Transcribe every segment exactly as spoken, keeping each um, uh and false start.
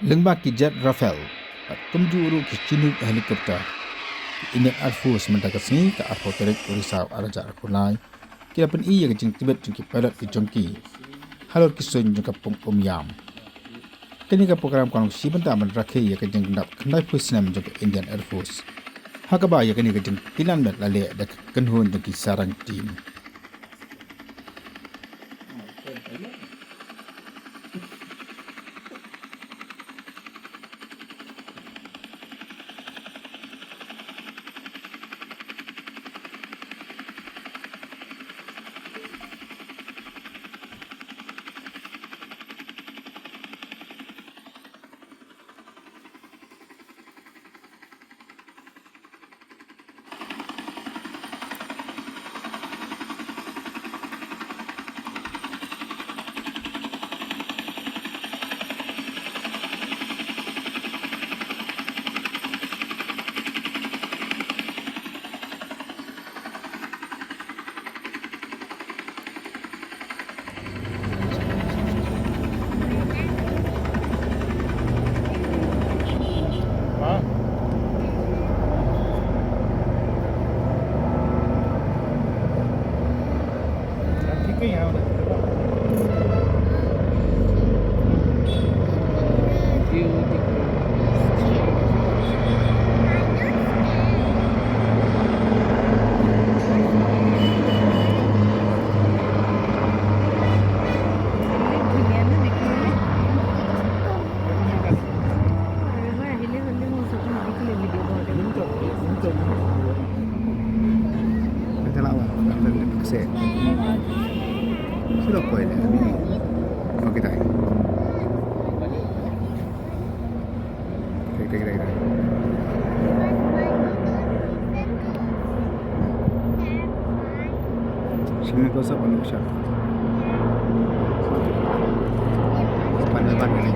Lyngba ki jet Rafale bad kumjuh ruh ki Chinook helicopter, ki Indian Air Force mynta ka sngi ka arphew tarik u Risaw arhajar arphew lai ki la pyni ïa ka jingtbit jong ki pilot ki jong ki halor ki suiñ jong ka pung Umiam. Kane ka program ka long shi bynta ban rakhe ïa ka jingkyndup khyndaiphew snem jong ka Indian Air Force, ha kaba ïa kane ka jingkilan met la leh da ka kynhun jong ki Sarang team. Kita lawan, kita kese. Sudah poin ya. Oke, tai. Kita, kita, kita. Sini tuh siapa nih, siapa? Depan, depan, guys.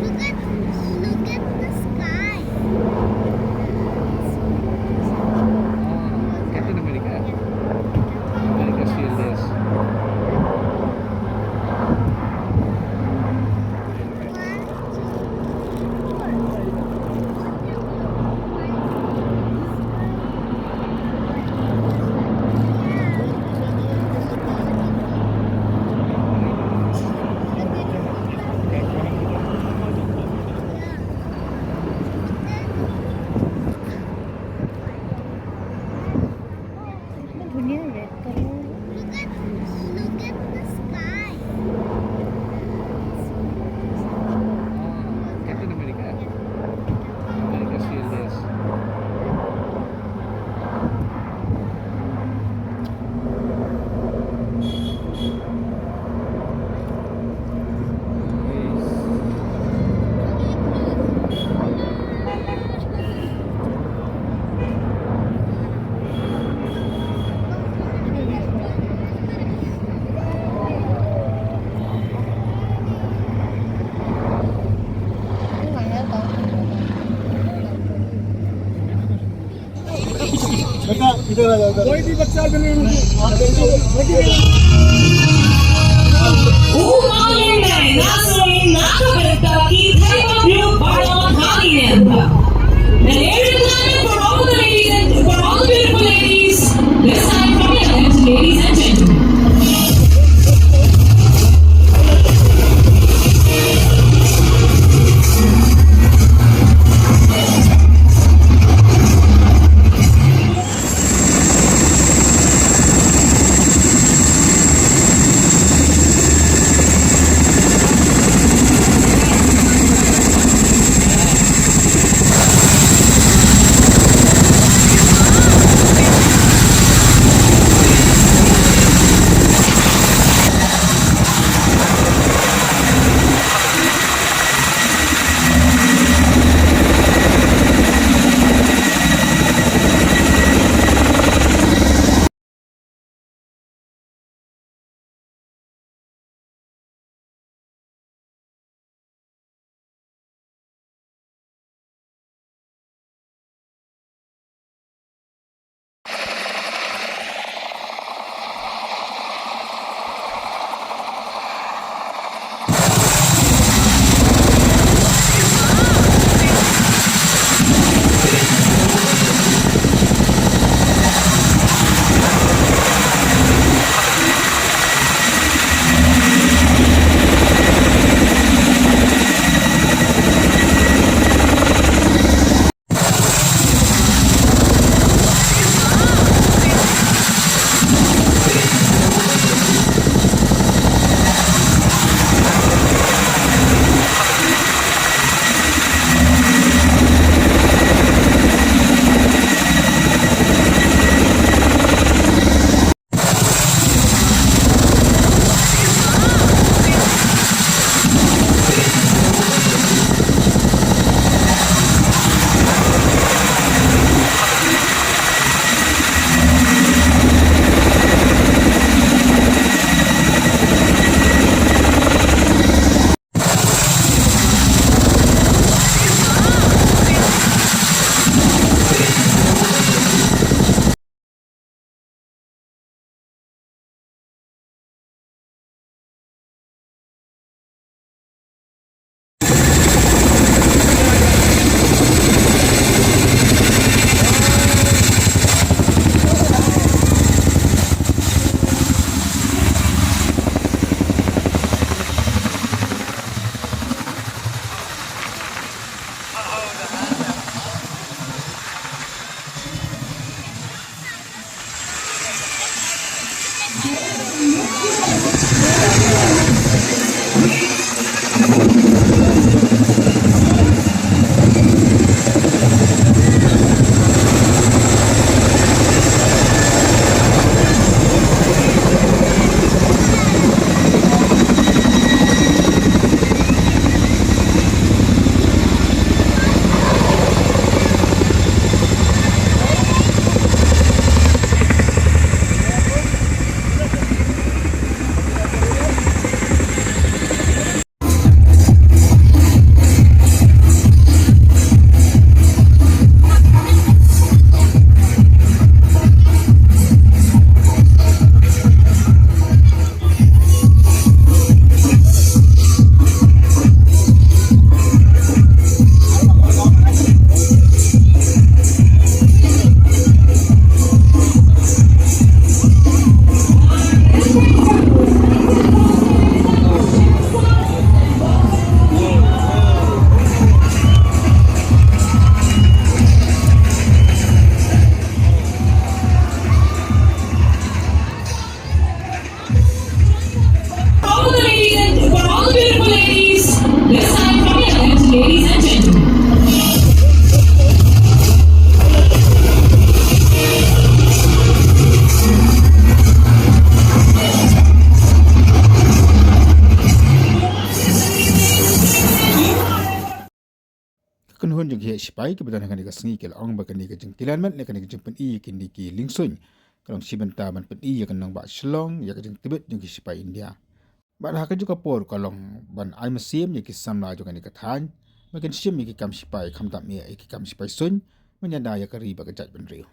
Look at, look at the sky. Captain America. America Shield, yes. Look at, look at the sky. Captain America. America Shield, yes. बेटा, इधर आ जाओ, इधर। कोई भी बच्चा भी नहीं, आप देखिए, देखिए। And every time for all the ladies and for all the beautiful ladies, this time from your left, ladies and gentlemen. Kynhun jong ki heh shipai kiba don ha kane ka sngi ki la ong ba kane ka jingkylliang met ne kane ka jingpyni ïa kine ki liengsuiñ ka long shi bynta ban pyni ïa ka nongbah Shillong ïa ka jingtbit jong ki shipai India. Bad ha kajuh ka por ka long ban ai mynsiem ïa ki samla jong kane ka thaiñ ba kin shim ïa ki kam shipai khamtam eh ïa ki kam shipai suiñ ban ïada ïa ka ri bad ka jaitbynriew.